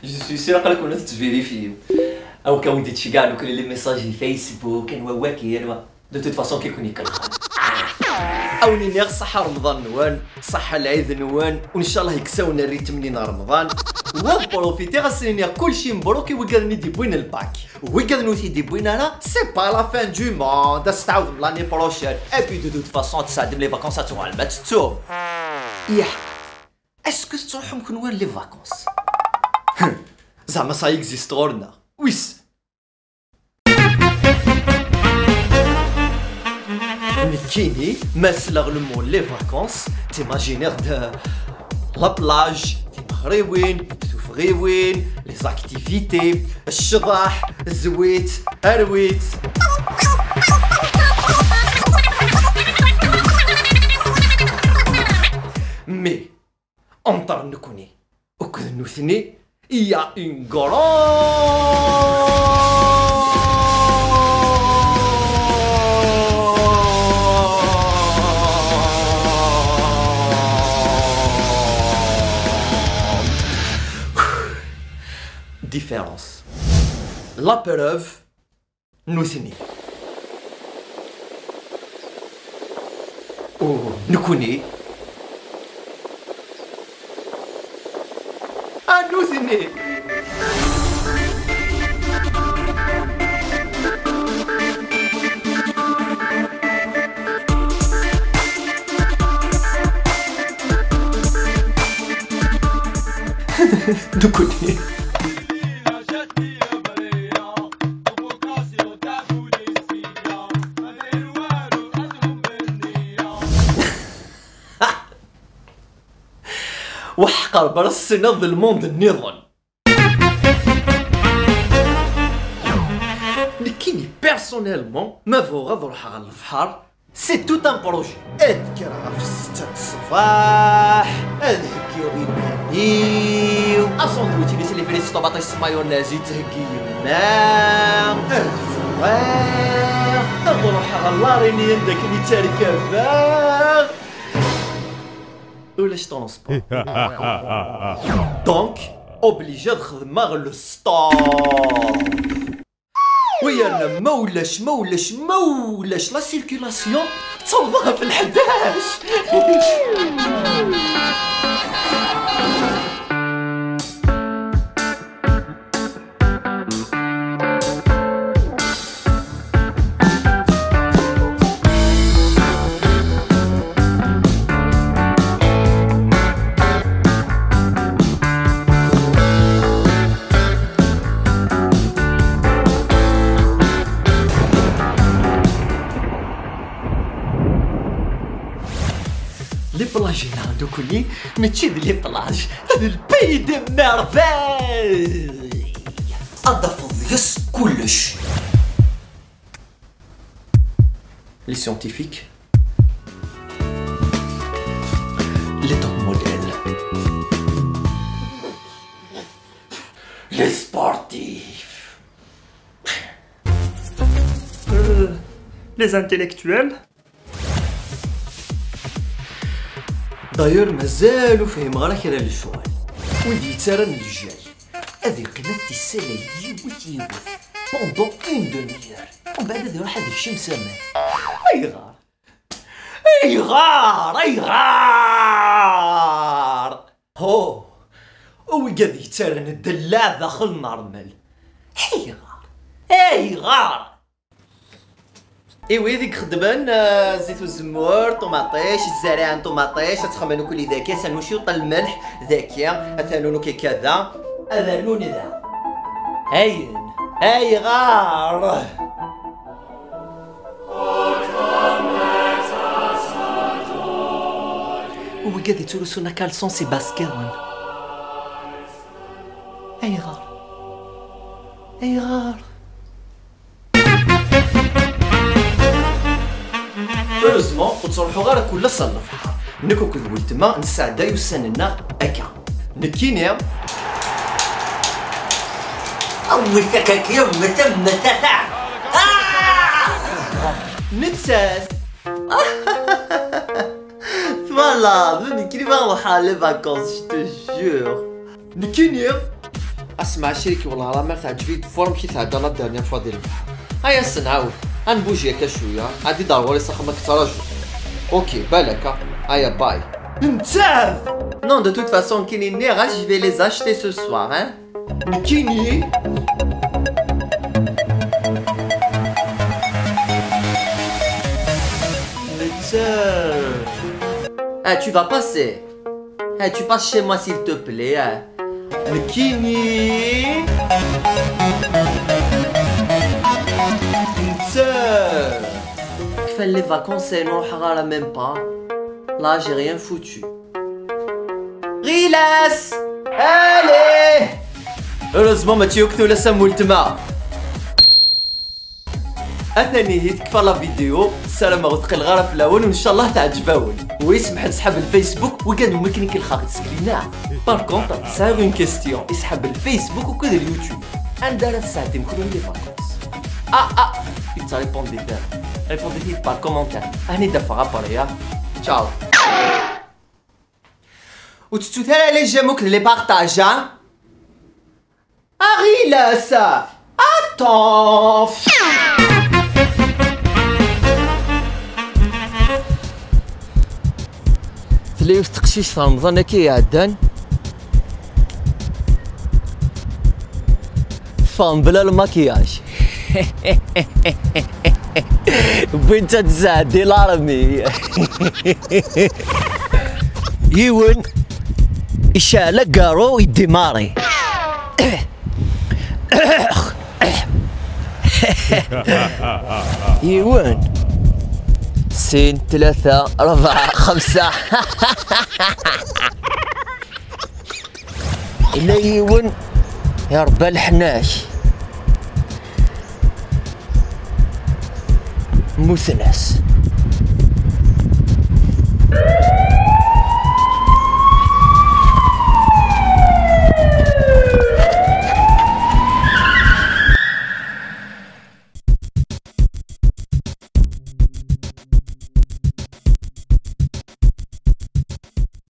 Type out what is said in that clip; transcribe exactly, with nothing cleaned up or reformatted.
Je suis sûr aql-aken la tettverifyem. Awk a wi d-ittceggiɛen akk les messages di Facebook, anwa waki, anwa. De toute façon, kikun ikelxen. A wen-iniɣ ṣaḥa Remḍan-nwen, ṣaḥa lɛid-nwen, u ncallah yekkes-awen rritm-nni n Remḍan. Wa profitiɣ ad sen-iniɣ kulci mebruk i wigad-nni d-iwwin lbak. Wigad-nni ur t-id-iwwin ara, c'est pas la fin du monde, ad s-tɛawdem l'année prochaine. Et puis de toute façon, ad tesɛeddem les vacances, ad tuɣalem ad tettum. Yah. Est-ce que tettruḥum kenwi les vacances? Zeɛma ça existe ɣur-neɣ? Wissen. Nekkini, ma sleɣ le mot les vacances, timaginiɣ-d la plage, timeɣriwin, tufɣiwin, les activités, ccḍeḥ, zwit, arwit. Mais, entre nekkni akked nutni, il y a une grande différence. La preuve, nutni. U nekkni. A nutni. Nekkni. Weḥqer, bra ssneɣ d lmund nniḍen. Nekkini, personnellement, ma bɣuɣ ad ruḥeɣ ɣer lebḥer, c'est tout un projet. Ad kkreɣ ɣef ssetta n ṣṣbeḥ, ad heggiɣ iman-iw, asandwič-nni s lifris s ṭumaṭic s mayonnaise i d-theggi yemma, ad ffɣeɣ, ad ruḥeɣ ɣer la Réunion d akken i tterkabeɣ. Ulac transport. Donc, obligé ad xedmeɣ le stop. Wiyerna ma ulac, ma ulac, ma ulac la circulation, ttawḍeɣ ɣef lḥdac. Les plages-nneɣ nekkni, mačči d les plages, d le pays des merveilles. Ad tafeḍ deg-s kullec. Les scientifiques, les top modèles, les sportifs, euh, les intellectuels. D'ailleurs, mazal ur fhimeɣ ara kra n lecɣal. Wid yettarran lǧal, ad yeqqim ad t-issalay yiwet yiwet pendant une demi-heure. Umbeɛd ad iruḥ ad ikcem s aman. Ayɣer? Ayɣer? Ayɣer? Oh! Wigad yettarran ddellaɛ daxel n ṛmel. Ayɣer? Ayɣer? I wid i ixeddmen, eh, zzit uzemmur, ṭumaṭic, zzariɛa n ṭumaṭic, ad txemmen ukli daki, ad rnun ciṭ n lmelḥ daki, ad rnun uki kada, ad rnun da. Ayen? Ayɣer? Wigad yettrusun akalṣun s ibaskiḍen. Ayɣer? Ayɣer? Heureusement, ur ttruḥuɣ ara kul ass ɣer lebḥer. Nekk akked weltma nesɛedday ussan-nneɣ akka. Nekkini. Awit akaki, mmeta, mmeta, ta. Ah! Nettat. Twalaḍ, nekkini ma ruḥeɣ les vacances, je te jure. Nekkini. Asma Acrik, والله la mer teɛǧeb-iyi-d forme ki tɛedda la dernière fois di lebḥer. Aya s-nɛawed, ad nbuji akka cwiya, ɛeddi-d ar ɣur-i s axxam ad k-ttṛajuɣ. Ok, balaka, aya bye. Netta! Non, de toute façon, nekkini nniɣ-ak, je vais les acheter ce soir, hein. Nekkini? Netta! Ah, tu vas passer. Eh, tu passes chez moi, s'il te plaît, eh. Nekkini. Netta. Kfan les vacances, eh, نروح غارة même pas. Là, j'ai rien foutu. Ɣilas! Allez! Heureusement, mačči akk tula s am weltma. Atan ihi tekfa la vidéo, ssarameɣ ur tqileɣ ara fell-awen, u ncallah teɛǧeb-awen. Wi semḥen sḥab lfacebook, wigad umi k-ikellex-aɣ-d seg linaɛ. Par contre, sɛiɣ une question, i sḥab lfacebook akked lyoutube, anda ara tesɛeddim kunwi les vacances? Ah, ah, yettrépondi-d ara. Répondez-y par commentaire. Ahni d-afeɣ après, ya. Ciao. Ur tettut ara les j'aime akked les partages, hein? Aɣilas! Aṭṭef! Tella yiwet teqcict Remḍan akka iɛeddan, teffeɣ mebla lmakiyaj. Wwin-tt ad tezɛed di larmi. Yiwen iceɛl agaru, yeddi Mari. Yiwen, sin, tlata, rebɛa, xemsa. Yella yiwen irebba leḥnak. Mmuten-as.